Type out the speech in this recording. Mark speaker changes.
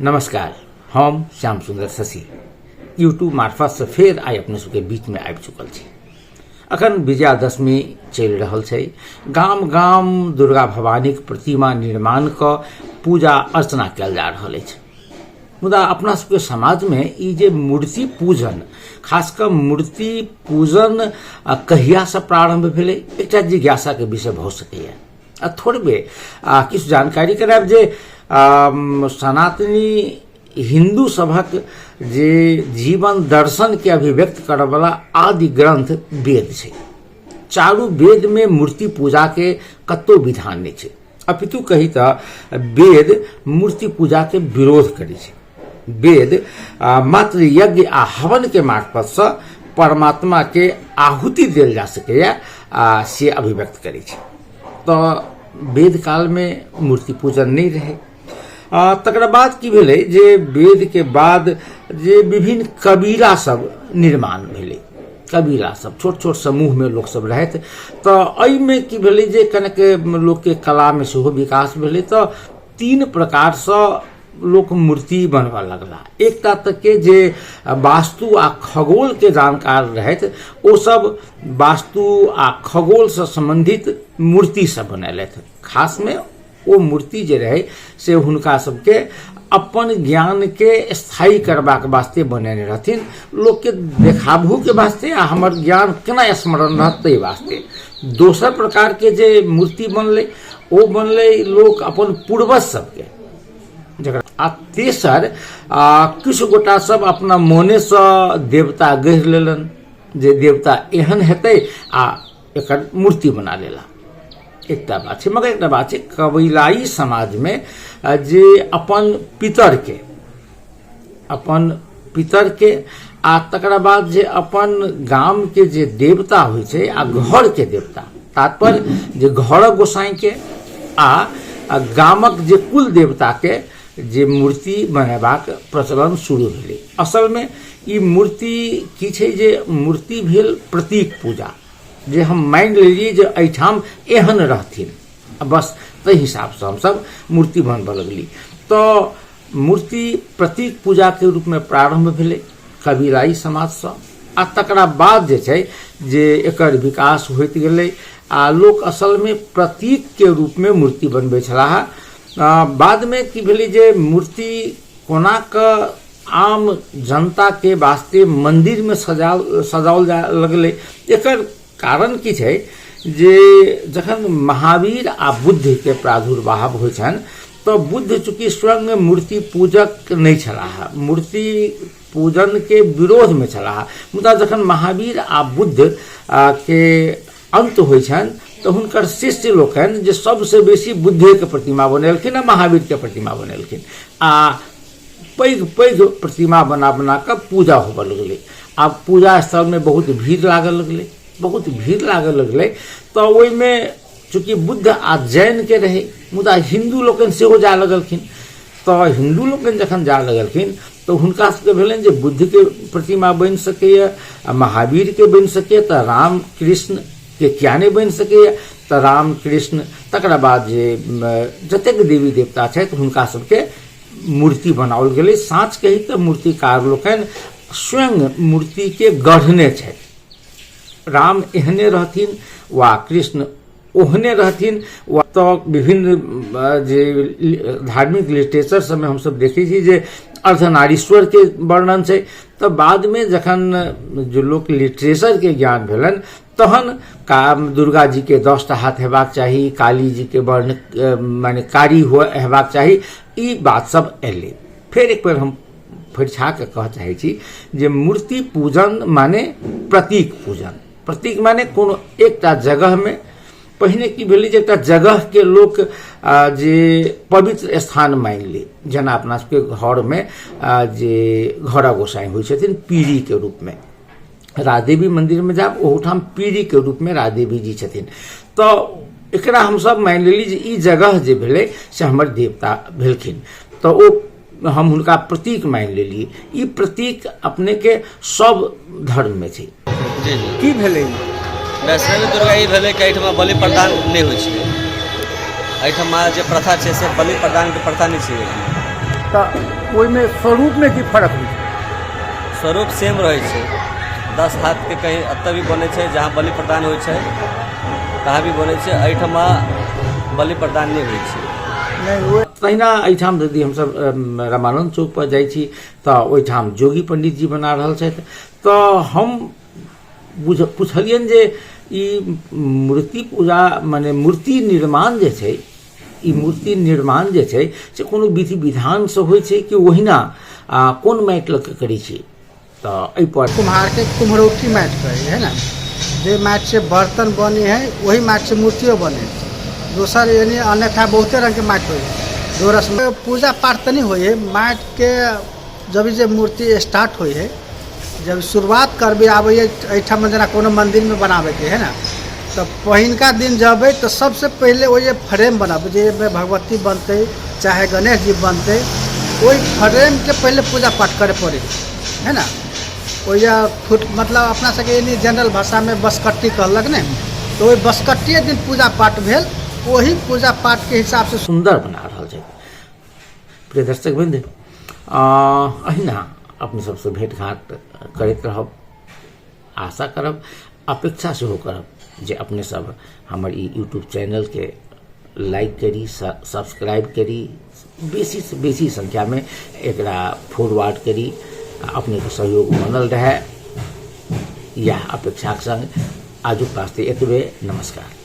Speaker 1: नमस्कार, हम श्याम सुंदर शशि यूट्यूब मार्फतसँ फेर आइ अपने सबके बीचमे आबि चुकल छी। अखन विजयादशमी चलि रहल छै। गाम गाम दुर्गा भवानीक प्रतिमा निर्माण कऽ पूजा अर्चना कयल जा रहल अछि। मुदा अपना सबके समाजमे ई जे मूर्ति पूजन, खास कऽ मूर्ति पूजन कहियासँ प्रारम्भ भेलै, एकटा जिज्ञासाके विषय भऽ सकैए। आ थोड़बे किछु जानकारी करायब जे सनातनी हिन्दू सभक जे जीवन दर्शनके अभिव्यक्त करऽवला आदि ग्रन्थ वेद छै। चारू वेदमे मूर्ति पूजाके कतहु विधान नहि छै, अपितु कही तऽ वेद मूर्ति पूजाके विरोध करै छै। वेद मात्र यज्ञ आ हवनके मार्फतसँ परमात्माके आहुति देल जा सकैए आ से अभिव्यक्त करै छै। तऽ वेद कालमे मूर्ति पूजन नहि रहै। तकरा बाद की भेलै जे वेदके बाद जे विभिन्न कबीला सब निर्माण भेलै, कबीला सब छोट छोट समूहमे लोकसब रहथि, तऽ एहिमे की भेलै जे कनेक लोकके कलामे सेहो विकास भेलै। तऽ तीन प्रकारसँ लोक मूर्ति बनबऽ लगला। एकटा तऽ के जे वास्तु आ खगोलके जानकार रहथि ओसब वास्तु आ खगोलसँ सम्बन्धित मूर्ति सब बनेलथि। खासमे ओ मूर्ति जे रहै से हुनका सबके अपन ज्ञानके स्थायी करबाक वास्ते बनेने रहथिन, लोकके देखाबहोके वास्ते आ हमर ज्ञान केना स्मरण रहत ताहि वास्ते। दोसर प्रकारके जे मूर्ति बनलै ओ बनलै लोक अपन पूर्वज सबके जकरा। आ तेसर किछु गोटा सब अपना मोनेसँ देवता गढ़ि लेलनि जे देवता एहन हेतै आ एकर मूर्ति बना लेला। एकटा बात छै, मगर एकटा बात छै, कबीलाई समाजमे जे अपन पितरके, अपन पितरके आ तकरा बाद जे अपन गामके जे देवता होइ छै आ घरके देवता, तात्पर्य जे घरक गोसाइँके आ गामक जे कुल देवताके जे मूर्ति बनेबाक प्रचलन शुरू भेलै। असलमे ई मूर्ति की छै जे मूर्ति भेल प्रतीक पूजा, जे हम मानि लेलियै जे एहिठाम एहन रहथिन, बस ताहि हिसाबसँ हमसब मूर्ति बनबऽ लगली। तऽ मूर्ति प्रतीक पूजाके रूपमे प्रारम्भ भेलै कबीलाई समाजसँ आ तकरा बाद जे छै जे एकर विकास होइत गेलै आ लोक असलमे प्रतीकके रूपमे मूर्ति बनबै छलाह। बादमे की भेलै जे मूर्ति कोना कऽ आम जनताके वास्ते मन्दिरमे सजाओल जाय लगलै। एकर कारण की छै जे जखन महावीर आ बुद्धके प्रादुर्भाव होइ छनि तऽ बुद्ध चूँकि स्वयं मूर्ति पूजक नहि छलाह, मूर्ति पूजनके विरोधमे छलाह, मुदा जखन महावीर आ बुद्ध के अन्त होइ छनि तऽ हुनकर शिष्य लोकनि जे सबसँ बेसी बुद्धेके प्रतिमा बनेलखिन आ महावीरके प्रतिमा बनेलखिन आ पैघ पैघ प्रतिमा बना बना कऽ पूजा होबऽ लगलै। आब पूजा स्थलमे बहुत भीड़ लागऽ लगलै, बहुत भीड़ लागऽ लगलै। तऽ ओहिमे चूँकि बुद्ध आ जैनके रहै, मुदा हिन्दू लोकनि सेहो जाय लगलखिन। तऽ हिन्दू लोकनि जखन जाय लगलखिन तऽ हुनका सबके भेलनि जे बुद्धके प्रतिमा बनि सकैए आ महावीरके बनि सकैए, तऽ राम कृष्णके किया नहि बनि सकैए। तऽ राम कृष्ण तकरा बाद जे जतेक देवी देवता छथि हुनका सबके मूर्ति बनाओल गेलै। साँच कही तऽ मूर्तिकार लोकनि स्वयं मूर्तिके गढ़ने छथि। राम एहने रहथिन वा कृष्ण ओहने रहथिन वा तऽ विभिन्न जे धार्मिक लिटरेचर सबमे हमसब देखै छी जे अर्धनारीश्वरके वर्णन छै। तऽ बादमे जखन जे लोक लिटरेचरके ज्ञान भेलनि तहन दुर्गा जीके 10टा हाथ हेबाक चाही, काली जीके वर्ण माने कारी हेबाक चाही, ई बात सब एलै। फेर एक बेर हम फरिछा कऽ कहऽ चाहै छी जे मूर्ति पूजन माने प्रतीक पूजन। प्रतीक माने कोनो एकटा जगहमे पहिने की भेलै जे एकटा जगहके लोक जे पवित्र स्थान मानि लै, जेना अपना सबके घरमे जे घरक गोसाइ होइ छथिन पीढ़ीके रूपमे, राजदेवी मन्दिरमे जायब ओहूठाम पीढ़ीके रूपमे राजदेवी जी छथिन। तऽ एकरा हमसब मानि लेली जे ई जगह जे भेलै से हमर देवता भेलखिन, तऽ ओ हम हुनका प्रतीक मानि लेलियै। ई प्रतीक अपनेके सब धर्ममे छै।
Speaker 2: जी जी।
Speaker 1: की भेलै?
Speaker 2: वैष्णवी दुर्गा ई भेलै कि एहिठमा बलि प्रदान नहि होइ छै। एहिठमा जे प्रथा छै से बलि प्रदानके प्रथा नहि छै।
Speaker 1: तऽ ओहिमे स्वरूपमे की फरक होइ छै?
Speaker 2: स्वरूप सेम रहै छै। 10 हाथके कहीं एतऽ भी बनै छै, जहाँ बलि प्रदान होइ छै तहाँ भी बनै छै। एहिठमा बलि प्रदान नहि होइ छै।
Speaker 1: नहि, तहिना एहिठाम यदि हमसब रामानन्द चौक पर जाइ छी तऽ ओहिठाम जोगी पंडित जी बना रहल छथि। तऽ हम पुछलियनि जे ई मूर्ति पूजा मने मूर्ति निर्माण जे छै, ई मूर्ति निर्माण जे छै से कोनो विधि विधानसँ होइ छै कि ओहिना, आ कोन माटि लऽ कऽ करै छी? तऽ एहिपर
Speaker 3: कुम्हारके कुम्हरौठी माटि कहै है ने, जे माटिसँ बर्तन बनै है ओही माटिसँ मूर्तियो बनै है। दोसर यानी अन्यथा बहुते रङ्गके माटि होइ है। दोरसमे पूजा पाठ तऽ नहि होइ है। माटिके जब जे मूर्ति स्टार्ट होइ है, जब शुरुआत करबै आबै है एहिठाम, जेना कोनो मन्दिरमे बनाबैके है ने, तऽ पहिलका दिन जेबै तऽ सबसँ पहिले ओहि जे फ्रेम बनाबै, जाहिमे भगवती बनतै चाहे गणेश जी बनतै, ओहि फ्रेमके पहिले पूजा पाठ करै पड़ै है ने। ओहि जे फुट मतलब अपना सबके यानी जनरल भाषामे बसकट्टी कहलक ने, तऽ ओहि बसकट्टिए दिन पूजा पाठ भेल, ओही पूजा पाठके हिसाबसँ
Speaker 1: सुन्दर बना रहल छथि। प्रिय दर्शक वृंद, अहिना अपने सबसँ भेंट घाँट करैत रहब। आशा करब, अपेक्षा सेहो करब जे अपने सब हमर ई यूट्यूब चैनलके लाइक करी, सब्सक्राइब करी, बेसीसँ बेसी संख्यामे एकरा फॉरवर्ड करी, अपनेके सहयोग बनल रहए, इएह अपेक्षाके संग आजुक वास्ते एतबे। नमस्कार।